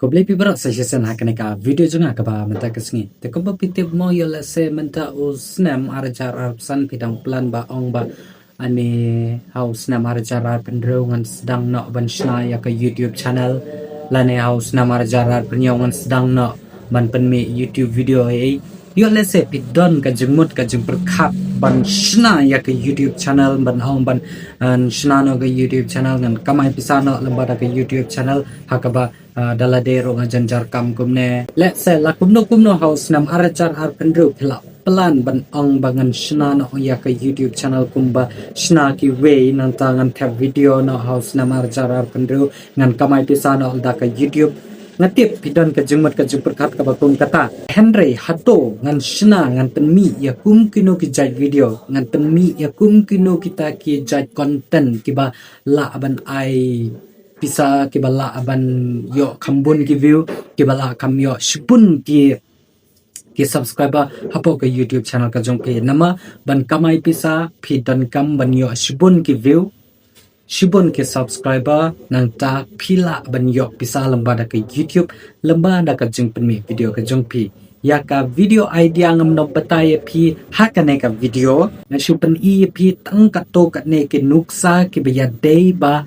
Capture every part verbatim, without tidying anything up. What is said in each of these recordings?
Khublei phi baroh sa shisien ha kane ka video jong nga kaba mynta ka sngi. Te kumba phi tip mo, ïoh lehse mynta u snem ar hajar arphew san phi dang plan ba ong ba ani ha u snem ar hajar arphew hynriew ngan sdang noh ban shna ïa ka YouTube channel, lane ha u snem ar hajar arphew hynñiew ngan sdang noh ban pynmih YouTube video ei ei. Ïoh lehse phi don ka jingmut ka jingpyrkhat ban shna ïa ka YouTube channel, ban ong ban, eh, shna noh ka YouTube channel, ngan kamai pisa noh lyngba da ka YouTube channel, ha kaba, eh, da lade ruh nga jynjar kam kumne. Lehse la kumno kumno ha u snem ar hajar arphew hynriew phi la plan ban ong ba ngan shna noh ïa ka YouTube channel kumba shna kiwei, nangta ngan thep video noh ha u snem ar hajar arphew hynriew, ngan kamai pisa noh da ka YouTube. Nga tip phi don ka jingmut ka jingpyrkhat kaba kum kata. Hynrei hato ngan shna, ngan pynmih ïa kum kino ki jait video, ngan pynmih ïa kum kino kita ki jait content kiba lah ban ai pisa, kiba lah ban ïoh kham bun ki view, kiba lah kham ïoh shibun ki, ki subscriber hapoh ka YouTube channel ka jong phi. Namar ban kamai pisa phi donkam ban ïoh shibun ki view, shibun ki subscriber, nangta phi lah ban ïoh pisa lyngba da ka YouTube, lyngba da ka jingpynmih video ka jong phi. Ïa ka video idea ngam nop batai ïa phi ha kane ka video. Nga shu pyni ïa phi tang katto katne ki nuksa kiba ïadei ba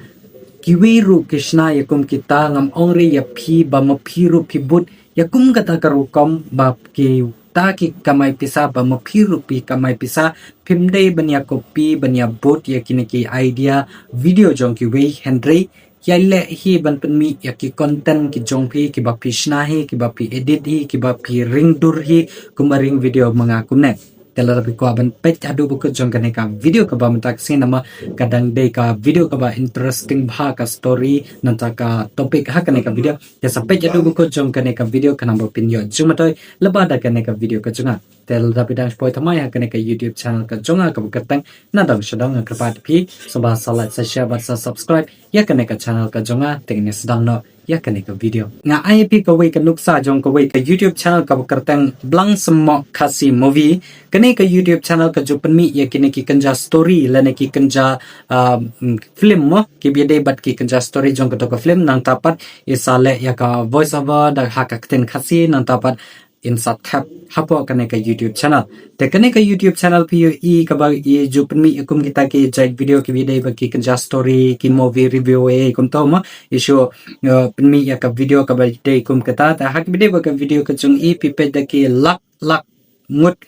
kiwei ruh ki shna ïa kum kita. Ngam ong re ïa phi ba ma phi ruh phi bud ïa kum kata ka rukom ba kita ki kamai pisa, ba ma phi ruh phi kamai pisa. Phim dei ban ïa copy, ban ïa bud ïa kine ki idea video jong kiwei, hynrei ïa leh hi ban pynmih ïa ki content ki jong phi, kiba phi shna hi, kiba phi edit hi, kiba phi ring dur hi, kumba ring video ma nga kumne. Te lada phi kwah ban peit haduh ba kut jong kane ka video kaba mynta ka sngi, namar ka dang dei ka video kaba interesting bha ka story, nangta ka topic ha kane ka video. Te sa peit haduh ba kut jong kane ka video khnang ba phin ïoh jingmyntoi lyngba da kane ka video ka jong nga. Te lada phi dang shu poi thymmai ha kane ka YouTube channel ka jong nga kaba kyrteng Nadong Shadong, nga kyrpad ïa phi sngewbha sa like, sa share bad sa subscribe ïa kane ka channel ka jong nga, te ngin ïa sdang noh ïa kane ka video. Nga ai ïa phi kawei ka nuksa jong kawei ka YouTube channel kaba kyrteng Blang Symmoh Khasi Movie. Kane ka YouTube channel ka ju pynmih ïa kine ki kynja story lane ki kynja, ah, mm, film mo, kiba ïadei bad ki kynja story jong kato ka film, nangta pat i sa leh ïa ka voice over da ha ka ktien Khasi, nangta pat in sa thep hapoh kane ka YouTube channel. Te kane ka YouTube channel phi ïohi kaba i ju pynmih ïa kum kita ki jait video kiba ïadei bad ki kynja story, ki movie review ei ei kumto mo, i shu, eh, pynmih ïa ka video kaba dei kum kata. Te ha kaba dei bad ka video ka jong i phi peit da ki lak lak ngut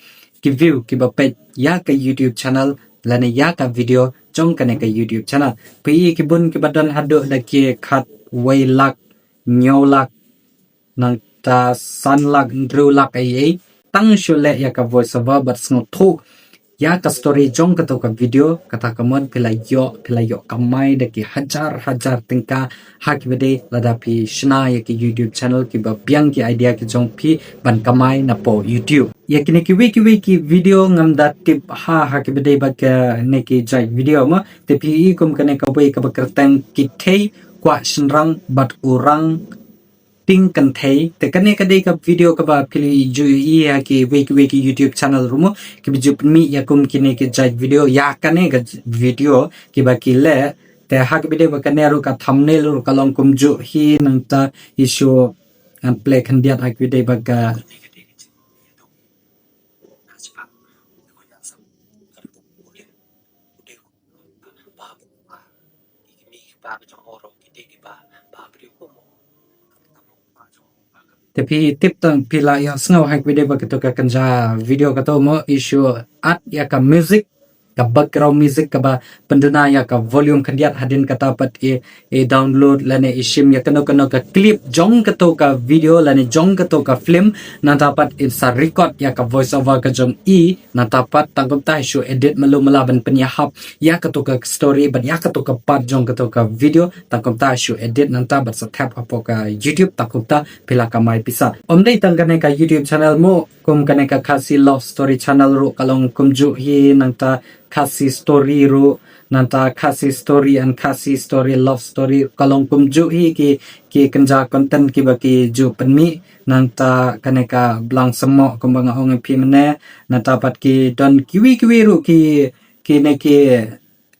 ki view kiba peit ïa ka YouTube channel lane ïa ka video jong kane ka YouTube channel. Phi i ki bun kiba don haduh da ki khatwei lak, hynñiew lak, nangta san lak, hynriew lak ei ei, tang shu leh ïa ka voice over bad sngewthuh ïa ka story jong kato ka video, kata ka mut phi la ïoh, phi la ïoh kamai da ki hajar hajar tyngka ha kaba dei lada phi shna ïa ki YouTube channel kiba biang ki idea ki jong phi ban kamai napoh YouTube. Ïa kine kiwei kiwei ki video ngam da tip ha ha kaba dei bad kine ki jait video mo, te phi i kum kane kawei kaba kyrteng Ki Thei Kwah Shynrang bad U Rang Ping Kynthei. Te kane ka dei ka video kaba phi ju ïohi ha kiwei kiwei ki YouTube channel ruh mo, kiba ju pynmih ïa kum kine ki jait video ïa kane ka video kiba ki leh. Te ha kaba dei bad kane ruh ka thumbnail ruh ka long kumjuh hi, nangta i shu ngan play khyndiat ha kaba dei bad ka Te phi tip tang, phi la ïohsngew ha kaba dei bad kato ka kynja video kato mo, i shu add ïa ka music, ka background music kaba pynduna ïa ka volume khyndiat, hadien kata pat i, i download lane i shim ïa kano kano ka clip jong kato ka video lane jong kato ka film, nangta pat i sa record ïa ka voice over ka jong i, nangta pat tang kumta i shu edit malu mala ban pynïahap ïa kato ka story bad ïa kato ka part jong kato ka video, tang kumta i shu edit nangta bad sa thep hapoh ka YouTube, tang kumta phi la kamai pisa. Ym dei tang kane ka YouTube channel mo, kum kane ka Khasi Love Story Channel ruh ka long kumjuh hi, nangta Khasi Story ruh, nangta Khasi Story and Khasi Story Love Story ka long kumjuh hi ki, ki kynja content kiba ki ju pynmih, nangta kane ka Blang Symmoh kumba nga ong ïa phi mynne, nangta pat ki don kiwei kiwei ruh ki, kine ki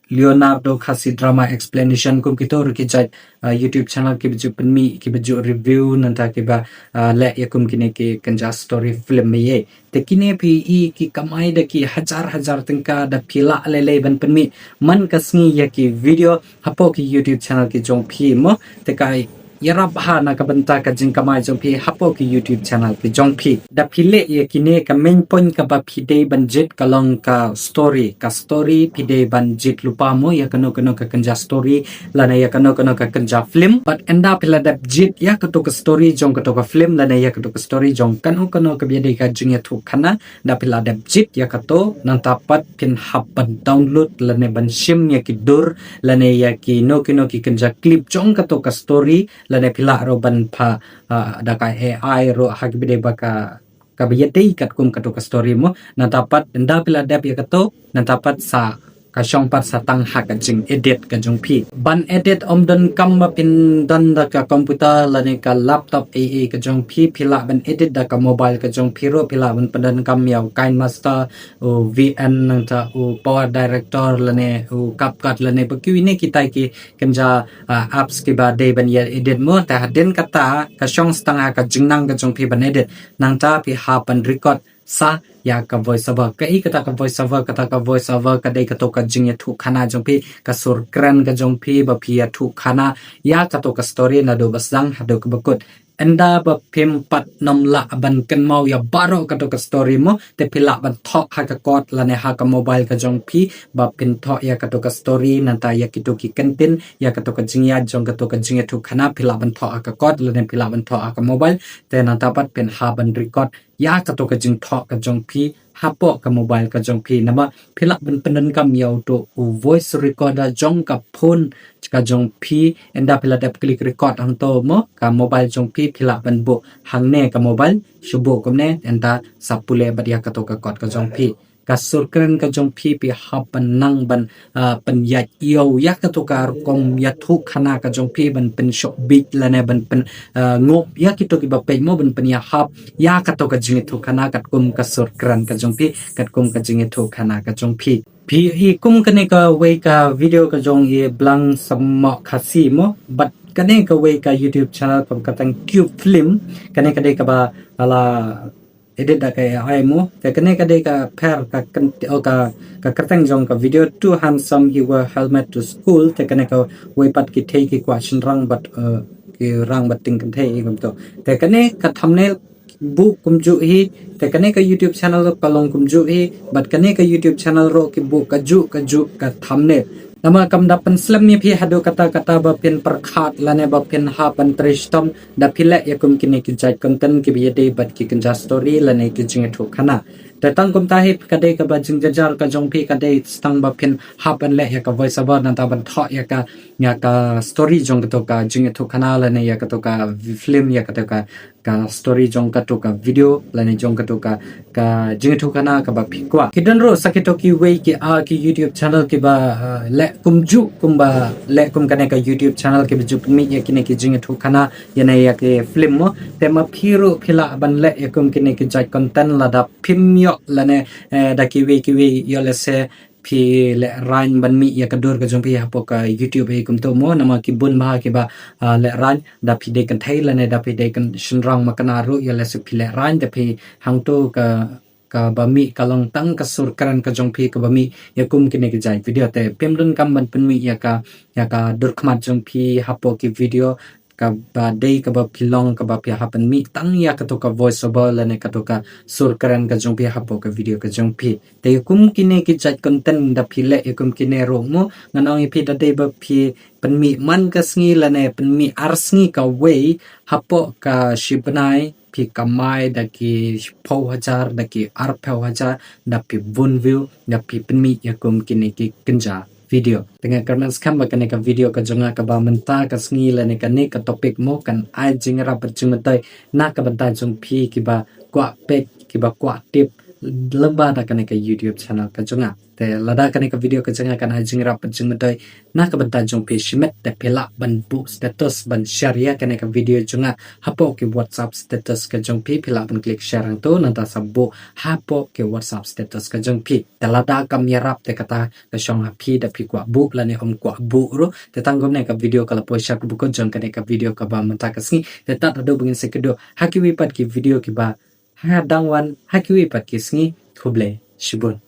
Leonardo Khasi Drama Explanation, kum kito ruh ki jait, ah, YouTube channel kiba ju pynmih, kiba ju review, nangta kiba, ah, leh ïa kum kine ki kynja story film ïa. Te kine phi i ki kamai da ki hajar hajar tyngka da phi lah lei lei ban pynmih man ka sngi ïa ki video hapoh ki YouTube channel ki jong phi mo. Te ka ïarap ha na ka bynta ka jingkamai jong phi hapoh ki YouTube channel ki jong phi. Da phi leh ïa kine ka main point kaba phi dei ban jied ka long ka story. Ka story phi dei ban jied lypa mo ïa kano kano ka kynja story lane ïa kano kano ka kynja film. Bad ynda phi la dep jied ïa kato ka story jong kato ka film lane ïa kato ka story jong kano kano kaba ïadei ka jingïathuhkhana, da phi la dep jied ïa kato, nangta pat phin hap ban download lane ban shim ïa ki dur lane ïa kino kino ki kynja clip jong kato ka story lane phi lah ruh ban pha, ah, da ka A I ruh ha kiba dei ba ka, kaba ïadei katkum kato ka story mo. Nangta pat ynda phi la dep ïa kato, nangta pat sa ka shong pat sa tang ha ka jingedit ka jong phi. Ban edit ym donkam ba phin don da ka computer lane ka laptop ei ei ka jong phi, phi lah ban edit da ka mobile ka jong phi ruh, phi lah ban pyndonkam ïa u KineMaster, u V N, nangta u Power Director lane u CapCut lane ba kiwei ne kitai ki kynja, ah, apps kiba dei ban ïa edit mo. Te hadien kata ka shong sa tang ha ka jingnang ka jong phi ban edit. Nangta phi hap ban record sa ïa ka voice over. Kaei kata ka voice over? Kata ka voice over ka dei kato ka jingïathuhkhana jong phi, ka sur kren ka jong phi ba phi ïathuhkhana ïa kato ka story naduh ba sdang haduh kaba kut. Ynda ba phim pat nym lah ban kynmaw ïa baroh kato ka story mo, te phi lah ban thoh ha ka kot lane ha ka mobile ka jong phi ba phin thoh ïa kato ka story, nangta ïa kito ki kyntien, ïa kato ka jingïaid jong kato ka jingïathuhkhana, phi lah ban thoh ha ka kot lane phi lah ban thoh ha ka mobile. Te nangta pat phin hap ban record ïa kato ka jingthoh ka jong phi hapoh ka mobile ka jong phi. Namar phi lah ban pyndonkam ïa uto u voice recorder jong ka phone ka jong phi. Ynda phi la dep click record hangto mo, ka mobile jong phi, phi lah ban buh hangne ka mobile, shu buh kumne, ynda sa pule bad ïa kato ka kot ka jong phi. Ka sur kren ka jong phi, phi hap ban nang ban, ah, pynïaid ïew ïa kato ka rukom ïathuhkhana ka jong phi, ban pynshoh beat lane ban pyn, ah, ngop ïa kito kiba peit mo, ban pynïahap ïa kato ka jingïathuhkhana katkum ka sur kren ka jong phi, katkum ka jingïathuhkhana ka jong phi. Phi i kum kane kawei ka video ka jong i Blang Samok Khasi mo, bad kane kawei ka YouTube channel kaba kyrteng Cube Film, kane ka dei kaba la edit da ka A I mo. Te kane ka dei ka pher ka kyn-, oh, ka, ka kyrteng jong ka video, "Too handsome, he wear helmet to school." Te kane kawei pat, "Ki thei ki kwah shynrang bad, eh, ki rang bad tyngkynthei," i kumto. Te kane ka thumbnail buh kumjuh hi, te kane ka YouTube channel ka long kumjuh hi, bad kane ka YouTube channel ruh ki buh kajuh kajuh ka thumbnail. Namar kam da pynslem ïa phi haduh katta katta ba phin pyrkhat lane ba phin hap ban trei shitom da phi leh ïa kum kine ki jait content kiba ïadei bad ki kynja story lane ki jingïathuhkhana. Te tang kumta hi ka dei kaba jingjarjar ka jong phi, ka dei tang ba phin hap ban leh ïa ka voice over nangta ban thoh ïa ka, ïa ka story jong kato ka jingïathuhkhana lane ïa kato ka film, ïa kato ka, ka story jong kato ka video lane jong kato ka, ka jingïathuhkhana kaba phi kwah. Ki don ruh sa kito kiwei ki, ah, ki YouTube channel kiba, ah, leh kumjuh kumba leh kum kane ka YouTube channel, kiba ju pynmih ïa kine ki jingïathuhkhana ïa ne ïa ki film mo. Te ma phi ruh phi lah ban leh ïa kum kine ki jait content lada phim ïoh lane, eh, da kiwei kiwei ïoh lehse phi lehraiñ ban mih ïa ka dur ka jong phi hapoh ka YouTube hi kumto mo. Namar ki bun bha kiba, ah, lehraiñ, da phi dei kynthei lane da phi dei kyn-, shynrang makna ruh ïoh lehse phi lehraiñ, da phi hangto ka, kaba mih ka long tang ka sur kren ka jong phi kaba mih ïa kum kine ki jait video. Te phim donkam ban pynmih ïa ka, ïa ka dur khmat jong phi hapoh ki video, kaba dei kaba phi long kaba phi hap ban mih tang ïa kato ka voice over lane kato ka sur kren ka jong phi hapoh ka video ka jong phi. Te ïa kum kine ki jait content da phi leh ïa kum kine ruh mo, ngan ong ïa phi, da dei ba phi pynmih man ka sngi lane pynmih ar sngi kawei, hapoh ka shi bnai phi kamai da ki shiphew hajar, da ki arphew hajar, da phi bun view, da phi pynmih ïa kum kine ki kynja video. Te nga kyrmen skhem ba kane ka video ka jong nga kaba mynta ka sngi lane kane ka topic mo kan ai jingïarap bad jingmyntoi na ka bynta jong phi kiba kwah peit, kiba kwah tip lyngba da kane ka YouTube channel ka jong nga. Te lada kane ka video ka jong nga kan ai jingïarap bad jingmyntoi na ka bynta jong phi shimet, te phi lah ban buh status ban share ïa kane ka video jong nga hapoh ki WhatsApp status ka jong phi, phi lah ban click share hangto, nangta sa buh hapoh ki WhatsApp status ka jong phi. Te lada kam ïarap te kata ka shong ha phi, da phi kwah buh lane ym kwah buh ruh. Te tang kumne ka video ka la poi sha kaba kut jong kane ka video kaba mynta ka sngi. Te tad haduh ba ngin sa ïakynduh ha kiwei pat ki video kiba ha dang wan ha kiwei pat ki sngi. Khublei shibun.